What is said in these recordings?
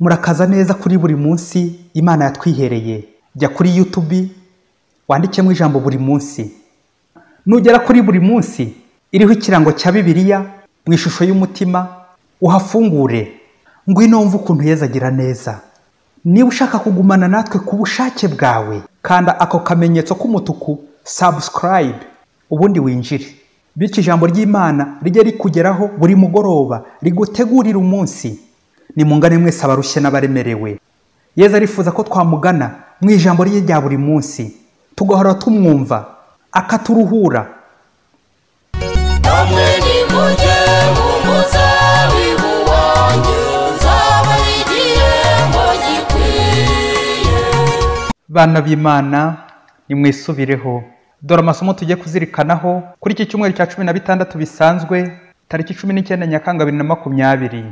Murakaza neza kuri buri munsi Imana yatwihereye. Jya kuri YouTube wandikemo ijambo buri munsi. Nugera kuri buri munsi iriho ikirango cya Bibiliya mu ishusho y'umutima, uhafungure. Ngwino wumve ukuntu Yezu agira neza. Niba ushaka kugumana natwe ku bushake bwawe, kanda ako kamenyetso k'umutuku subscribe, ubundi winjire. Bityo ijambo ry'Imana rijye rikugeraho buri mugoroba, rigutegurira umunsi. Nimungane mwese abarushye n'abaremerewe. Yezu arifuza ko twamugana mu ijambo rye rya buri munsi, tugahora tumwumva akaturuhura. Namwe nimujye mu muzabibu wanjye, nzabaha igihembo gikwiye. Bana b'Imana, nimwisubireho. Dore amasomo tugiye kuzirikanaho kuri iki cyumweru cya 16 bisanzwe, tariki 19 Nyakanga 2020.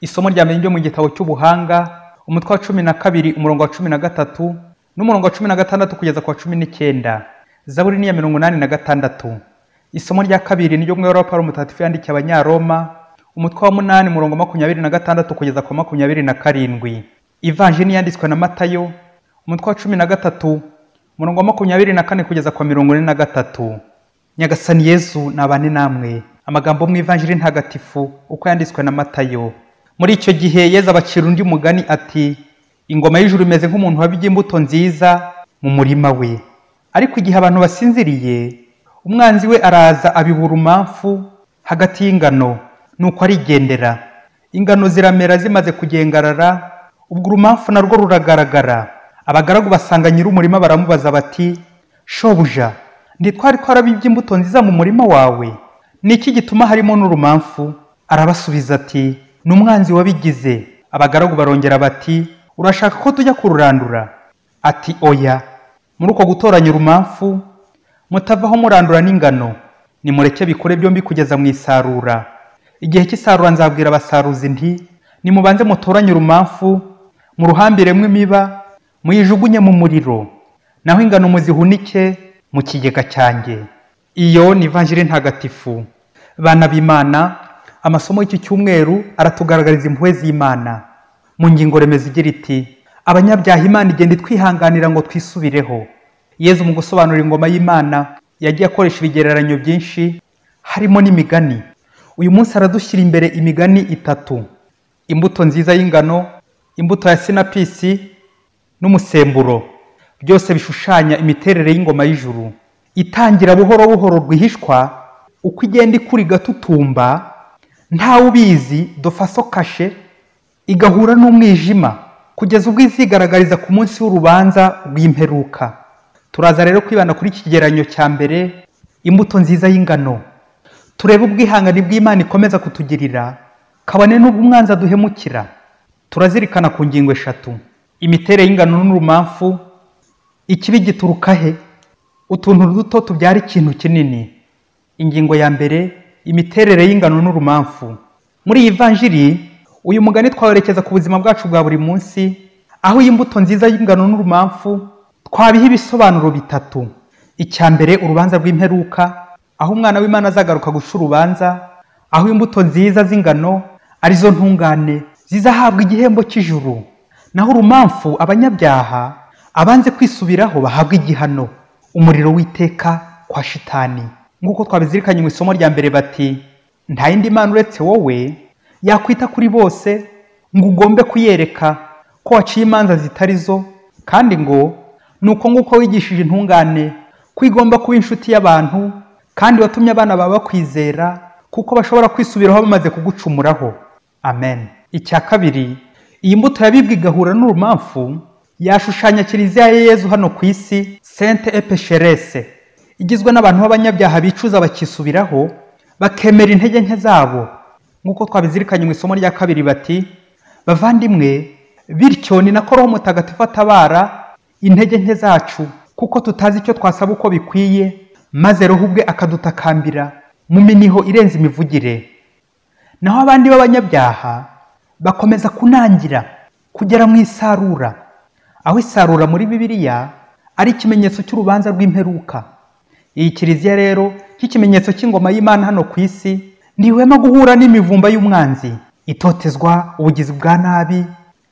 Isomo rya mbere ryo mu gitabo cy'Ubuhanga, umutwe wa 12 umurongo wa 13 n'umurongo wa 16 kugeza ku wa 19. Zaburi ni ya 86. Isomo rya kabiri ni ryo mu Paulo Mutagatifu yandikiye Abanyaroma, umutwe wa 8 umurongo 26 kugeza ku wa 27. Ivanjiri yanditswe na Matayo, umutwe wa 13 umurongo wa 24 kugeza ku wa 43. Nyagasani Yezu nabane namwe. Amagambo mu Ivanjiri ntagatifu uko yanditswe na Matayo. Muri icyo gihe Yezu abacira undi mugani ati: ingoma y'ijuru imeze nk'umuntu wabibye imbuto nziza mu murima we. Ariko igihe abantu basinziriye, umwanzi we araza abibura urumamfu hagati y'ingano, nuko arigendera. Ingano ziramera zimaze kugengarara, ubwo urumamfu narwo ruragaragara. Abagaragu basanga nyir'umurima baramubaza bati: shobuja, ntitwari twarabibye imbuto nziza mu murima wawe? Ni iki gituma harimo n'urumamfu? Arabasubiza ati: ni umwanzi wabigize. Abagaragu barongera bati: urashaka ko tujya kururandura? Ati: oya. Muri uko gutoranya urumamfu mutavaho murandura n'ingano. Nimureke bikure byombi kugeza mu isarura. Igihe cy'isarura nzabwira abasaruzi nti: nimubanze mutoranye urumamfu, muruhambiremo imiba, muyijugunye mu muriro, naho ingano muzihunike mu kigega cyanjye. Iyo ni Ivanjiri ntagatifu. Bana b'Imana, amasomo y'iki cyumweru aratugaragariza impuhwe z'Imana. Mu ngingo remezo igira iti: abanyabyaha Imana igenda itwihanganira ngo twisubireho. Yezu mu gusobanura ingoma y'Imana yagiye akoresha ibigereranyo byinshi, harimo n'imigani. Uyu munsi aradushyira imbere imigani itatu: imbuto nziza y'ingano, imbuto ya sinapisi n'umusemburo. Byose bishushanya imiterere y'ingoma y'ijuru. Itangira buhoro buhoro rwihishwa, uko igenda ikura igatutumba, ntawe ubizi, dofaso kashe, igahura n'umwijima kugeza ubwo izigaragariza ku munsi w'urubanza rw'imperuka. Turaza rero kwibanda kuri iki kigereranyo cya mbere, imbuto nziza y'ingano. Turebe ubwihangane bw'Imana ikomeza kutugirira, kabone n'ubwo umwanzi aduhemukira. Turazirikana ku ngingo eshatu: imiterere y'ingano n'urumamfu, ikibi gituruka he, utuntu duto tubyara ikintu kinini. Ingingo ya mbere, imiterere y'ingano n'urumamfu. Muri iyi Ivanjiri, uyu mugani twawerekeza ku buzima bwacu bwa buri munsi, aho iyi mbuto nziza y'ingano n'urumamfu twabiha ibisobanuro bitatu. Icya mbere, urubanza rw'imperuka, aho umwana w'Imana azagaruka guca urubanza, aho imbuto nziza z'ingano arizo ntungane zizahabwa igihembo cy'ijuru, naho urumamfu abanyabyaha abanze kwisubiraho bahabwa igihano, umuriro w'iteka kwa shitani. Nk'uko twabizirikanye mu isomo rya mbere bati: nta yindi Mana uretse wowe yakwita kuri bose ngo ugombe kuyereka ko waciye imanza zitari zo, kandi ngo nuko nguko wigishije intungane ko igomba kuba inshuti y'abantu, kandi watumye abana bawe bakwizera kuko bashobora kwisubiraho bamaze kugucumuraho. Amen. Icya kabiri, iyi mbuto yabibwe igahura n'urumamfu yashushanya Kiliziya ya Yezu hano ku isi, Sainte et Pécheresse, igizwe n'abantu b'abanyabyaha bicuza bakisubiraho, bakemera intege nke zabo. Nk'uko twabizirikanye mu isomo rya kabiri bati: bavandimwe, bityo ni nako Roho Mutagatifu atabara intege nke zacu, kuko tutazi icyo twasaba uko bikwiye, maze Roho ubwe akadutakambira mu miniho irenze imivugire. Naho abandi b'abanyabyaha bakomeza kunangira kugera mu isarura, aho isarura muri Bibiliya ari ikimenyetso cy'urubanza rw'imperuka. Iyi kiliziya rero nk'ikimenyetso cy'ingoma y'Imana hano ku isi, ntihwema guhura n'imivumba y'umwanzi, itotezwa, ubugizi bwa nabi,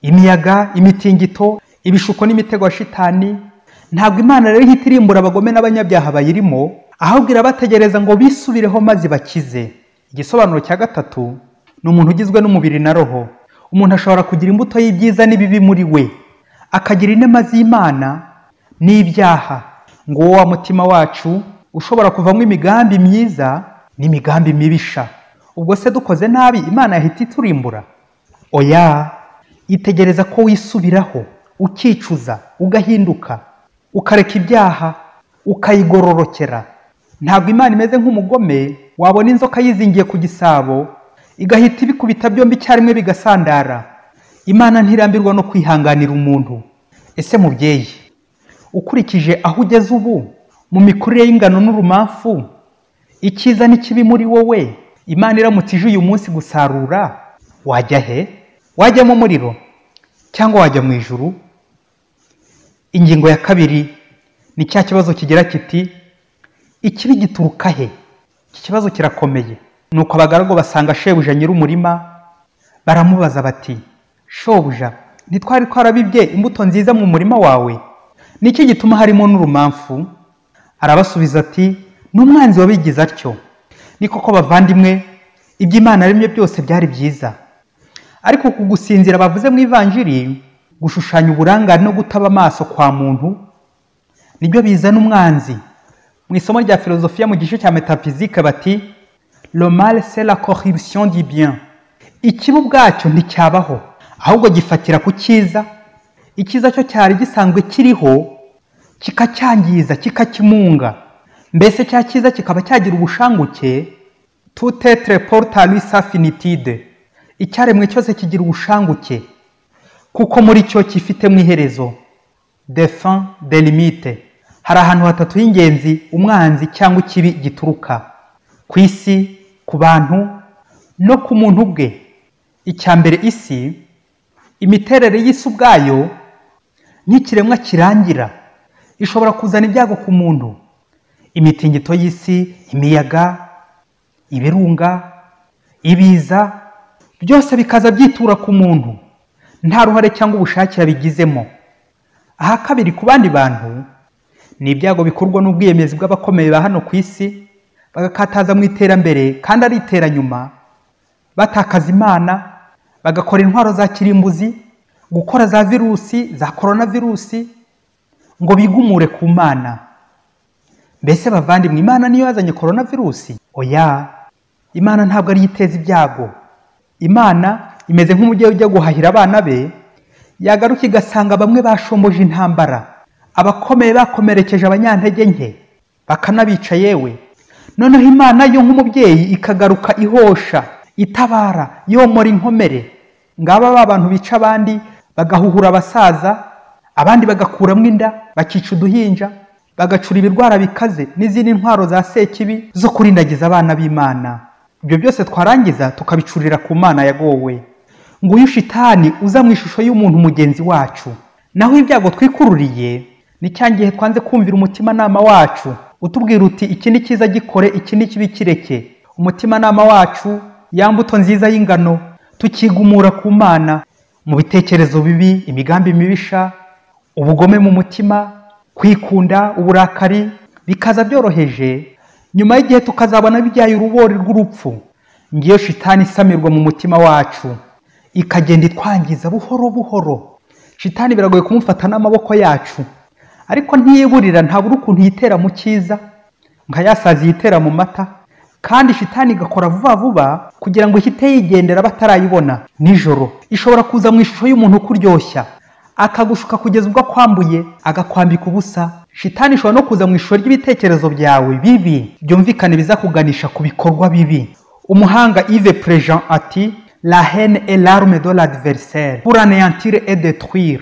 Imiyaga, imitingito, ibishuko n'imitego ya shitani. Ntabwo Imana rero ihita irimbura abagome n'abanyabyaha bayirimo, ahubwo irabategereza ngo bisubireho maze bakize. Igisobanuro cya gatatu ni umuntu ugizwe n'umubiri na roho. Umuntu ashobora kugira imbuto y'ibyiza n'ibibi muri we, akagira inema z'Imana n'ibyaha. Ngo uwo wa mutima wacu ushobora kuvamo imigambi myiza n'imigambi mibisha. Ubwo se dukoze nabi Imana yahita iturimbura? Oya, itegereza ko wisubiraho, ukicuza, ugahinduka, ukareka ibyaha, ukayigororokera. Ntabwo Imana imeze nk'umugome wabona inzoka yizingiye ku gisabo igahita ibikubita byombi icyarimwe bigasandara. Imana ntirambirwa no kwihanganira umuntu. Ese mubyeyi, ukurikije aho ugeze ubu mu mikurire y'ingano n'urumamfu, icyiza n'ikibi muri wowe, Imana iramutse ije uyu munsi gusarura, wajya he? Wajya mu muriro cyangwa wajya mu ijuru? Ingingo ya kabiri ni cya kibazo kigira kiti: ikibi gituruka he? Iki kibazo kirakomeye. Nuko abagaragu basanga shebuja nyir'umurima baramubaza bati: shobuja, ntitwari twarabibye imbuto nziza mu murima wawe? Niki gituma harimo n'urumamfu? Arabasubiza ati: n'umwanzi wabigize atyo. Ni koko bavandimwe, ibyo Imana yaremye byose byari byiza, ariko kugusinzira bavuze mu ivanjiri, gushushanya uburangare no gutaba amaso kwa muntu, nibyo bizana umwanzi. Mu isomo rya filozofiya mu gice cya metaphysique bati: le mal c'est la corruption du bien. Ikibi ubwacyo nticyabaho, ahubwo gifatira ku cyiza. Icyiza cyo cyari gisanzwe kiriho, kikacyangiza, kikakimunga. Mbese cya cyiza kikaba cyagira ubushanguke. Tout être porte à lui sa finitude. Icyaremwe cyose kigira ubushanguke kuko muri cyo cyifitemo iherezo, de fin de limite. Hari ahantu hatatu h'ingenzi umwanzi cyangwa ikibi gituruka: ku isi, ku bantu no ku muntu ubwe. Icya mbere, isi. Imiterere y'isi ubwayo nk'ikiremwa kirangira ishobora kuzana ibyago ku muntu. Imitingito y'isi, imiyaga, ibirunga, ibiza, byose bikaza byitura ku muntu nta ruhare cyangwa ubushake yabigizemo. Aha kabiri, ku bandi bantu, ni ibyago bikorwa n'ubwiyemezi bw'abakomeye ba hano ku isi, bagakataza mu iterambere kandi ari iteranyuma, batakaza Imana, bagakora intwaro za kirimbuzi, gukora za virusi, za korona virusi, ngo bigumure ku Mana. Mbese bavandimwe, Imana niyo yazanye korona virusi? Oya, Imana ntabwo ari iteza ibyago. Imana imeze nk'umubyeyi ujya guhahira abana be, yagaruka igasanga bamwe bashomboje intambara, abakomeye bakomerekeje abanyantege nke, bakanabica yewe. Noneho Imana yo nk'umubyeyi ikagaruka ihosha, itabara, yomora inkomere. Ngaba ba bantu bica abandi, bagahuhura abasaza, abandi bagakuramo inda, bakica uduhinja, bagacura ibirwara bikaze n'izindi ntwaro za sekibi zo kurindagiza abana b'Imana. Ibyo byose twarangiza tukabicurira ku Mana yagowe. Nguyu shitani uza mu ishusho y'umuntu mugenzi wacu. Naho ibyago twikururiye ni cya gihe twanze kumvira umutimanama wacu utubwira uti iki ni cyiza gikore, iki ni kibi kireke. Umutimanama wacu, ya mbuto nziza y'ingano, tukigumura ku Mana mu bitekerezo bibi, imigambi mibisha, ubugome mu mutima, kwikunda, uburakari, bikaza byoroheje. Nyuma y'igihe tukazabona bijyaye urubori rw'urupfu. Ngiyo shitani isamirwa mu mutima wacu, ikagenda itwangiza buhoro buhoro. Shitani biragoye kumufata n'amaboko yacu, ariko ntiyiburira, ntabura ukuntu yitera mu cyiza nka yasazi yitera mu mata. Kandi shitani igakora vuba vuba kugira ngo ihite yigendera batarayibona. Nijoro ishobora kuza mu ishusho y'umuntu ukuryoshya, akagushuka kugeza ubwo akwambuye, agakwambika ubusa. Shitani ishobora no kuza mu ishusho ry'ibitekerezo byawe bibi byumvikane bizakuganisha ku bikorwa bibi. Umuhanga Yves Prejean ati: la haine est l'arme de l'adversaire pour anéantir et détruire.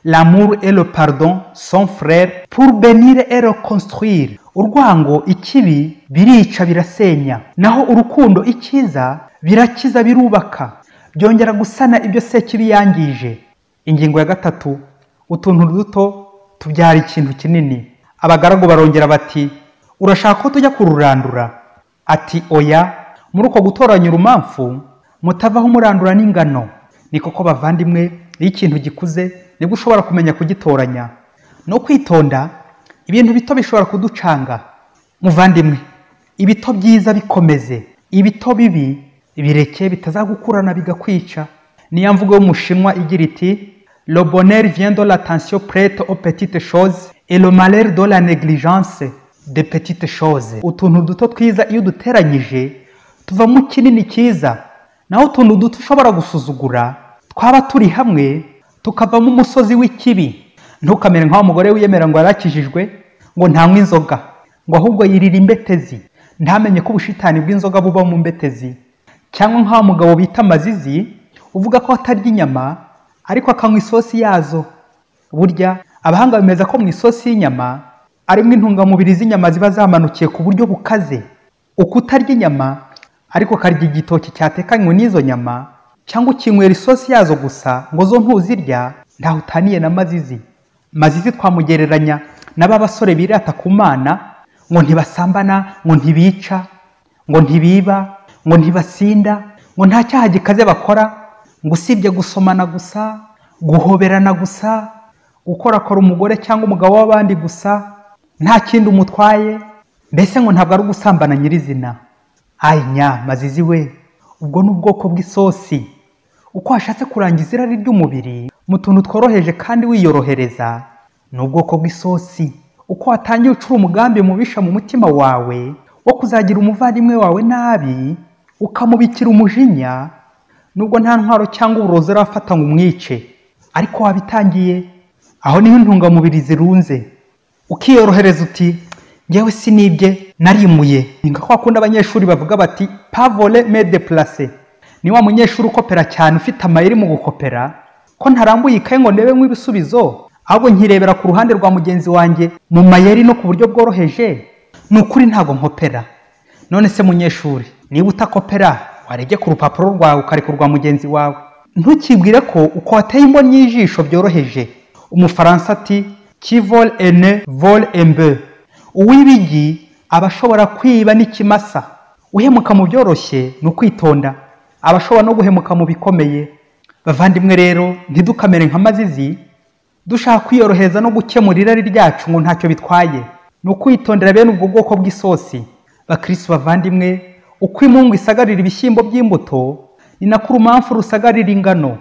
L'amour et le pardon sont frères pour bénir et reconstruire. Urwango, ikibi, birica birasenya, naho urukundo, icyiza, birakiza birubaka, byongera gusana ibyo sekibi yangije. Ingingo ya gatatu, utuntu duto tubyara ikintu kinini. Abagaragu barongera bati: urashaka ko tujya kururandura? Ati: oya, muri uko gutoranya urumamfu mutavaho murandura n'ingano. Ni koko bavandimwe, Iyo ikintu gikuze nibwo ushobora kumenya kugitoranya. No kwitonda, ibintu bito bishobora kuducanga. Muvandimwe, ibito byiza bikomeze, ibito bibi bireke bitazagukurana bigakwica. Niya mvugo y'umushinwa igira iti: "Le bonheur vient de l'attention prête aux petites choses et le malheur de la négligence des petites choses." Utuntu duto twiza iyo uduteranyije tuvamo kinini cyiza, naho utuntu duto ushobora gusuzugura twaba turi hamwe tukavamo umusozi w'ikibi. Ntukamere nk'aho mugore wiyemera ngo yarakijijwe, ngo ntanywe inzoga, ngo ahubwo yirira imbetezi, ntamenye ko ubushitani bw'inzoga buba mu mbetezi. Cyangwa nk'aho mugabo bita Mazizi uvuga ko atarya inyama ariko akanywa isosi yazo. Burya abahanga bemeza ko mu isosi y'inyama arimo intungamubiri z'inyama ziba zamanukiye ku buryo bukaze. Uko utarya inyama ariko ukarya igitoki cyatekanywe n'izo nyama, cyangwa ukinywera isosi yazo gusa ngo zo ntuzirya, ntaho utaniye na Mazizi. Mazizi twamugereranya n'aba basore birata ku Mana ngo ntibasambana, ngo ntibica, ngo ntibiba, ngo ntibasinda, ngo nta cyaha gikaze bakora, ngo usibye gusomana gusa, guhoberana gusa, gukorakora umugore cyangwa umugabo w'abandi gusa, nta kindi umutwaye, mbese ngo ntabwo ari ugusambana nyirizina. Ay nya Mazizi we, ubwo ni ubwoko bw'isosi. Uko washatse kurangiza irari ry'umubiri mu tuntu tworoheje kandi wiyorohereza, ni ubwoko bw'isosi. Uko watangiye ucura umugambi mubisha mu mutima wawe wo kuzagira umuvandimwe wawe nabi, ukamubikira umujinya, nubwo nta ntwaro cyangwa uburozi urafata ngo umwice, ariko wabitangiye, aho niho intungamubiri zirunze. Ukiyorohereza uti ngewe sinibye, narimuye. Ni nka kwa kundi abanyeshuri bavuga bati pas voler mais déplacer. Ni wa munyeshuri ukopera cyane ufite amayeri mu gukopera, ko ntarambuye ikaye ngo ndebe nk'ibisubizo, ahubwo nkirebera ku ruhande rwa mugenzi wanjye mu mayeri no ku buryo bworoheje. Ni ukuri ntabwo nkopera. None se munyeshuri, niba utakopera warege ku rupapuro rwawe ukareka urwa mugenzi wawe. Ntukibwire ko uko wateye imboni y'ijisho byoroheje. Umufaransa ati qui vole un œuf vole un bœuf. Uw'ibigi aba ashobora kwiba n'ikimasa. Uhemuka mu byoroshye ni ukwitonda, aba ashobora no guhemuka mu bikomeye. Bavandimwe rero, ntidukamere nka Mazizi dushaka kwiyorohereza no gukemura irari ryacu ngo ntacyo bitwaye. Ni ukwitondera bene ubwo bwoko bw'isosi. Bakristo bavandimwe, uko imungu isagarira ibishyimbo by'imbuto, ni nako urumamfu rusagarira ingano.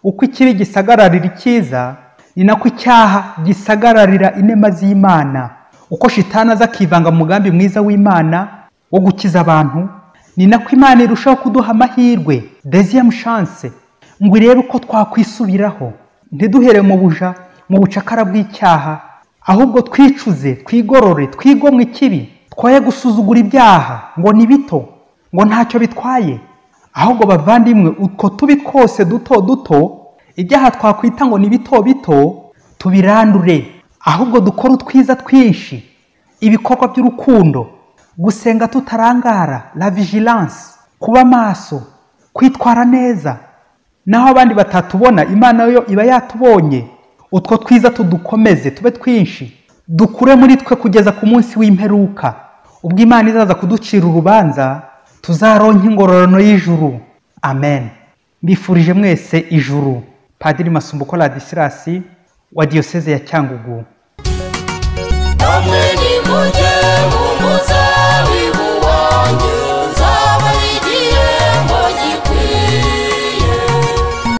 Uko ikibi gisagararira icyiza, ni nako icyaha gisagararira inema z'Imana. Uko shitani aza akivanga mu mugambi mwiza w'Imana wo gukiza abantu, ni nako Imana irushaho kuduha amahirwe, deuxième chance, ngo irebe uko twakwisubiraho. Ntiduhere mu buja, mu bucakara bw'icyaha, ahubwo twicuze, twigorore, twigomwe ikibi, twoye gusuzugura ibyaha ngo ni bito, ngo ntacyo bitwaye. Ahubwo bavandimwe, utwo tubi twose duto duto, ibyaha twakwita ngo ni bito bito, tubirandure, ahubwo dukore utwiza twinshi, ibikorwa by'urukundo, gusenga tutarangara, la vigilance, kuba maso, kwitwara neza. Naho abandi batatubona, Imana yo iba yatubonye. Utwo twiza tudukomeze tube twinshi, dukure muri twe kugeza ku munsi w'imperuka, ubwo Imana izaza kuducira urubanza, tuzaronka ingororano y'ijuru. Amen. Mbifurije mwese ijuru. Padiri Masumbuko Ladislas wa Diyoseze ya Cyangugu. Namwe nimujye mu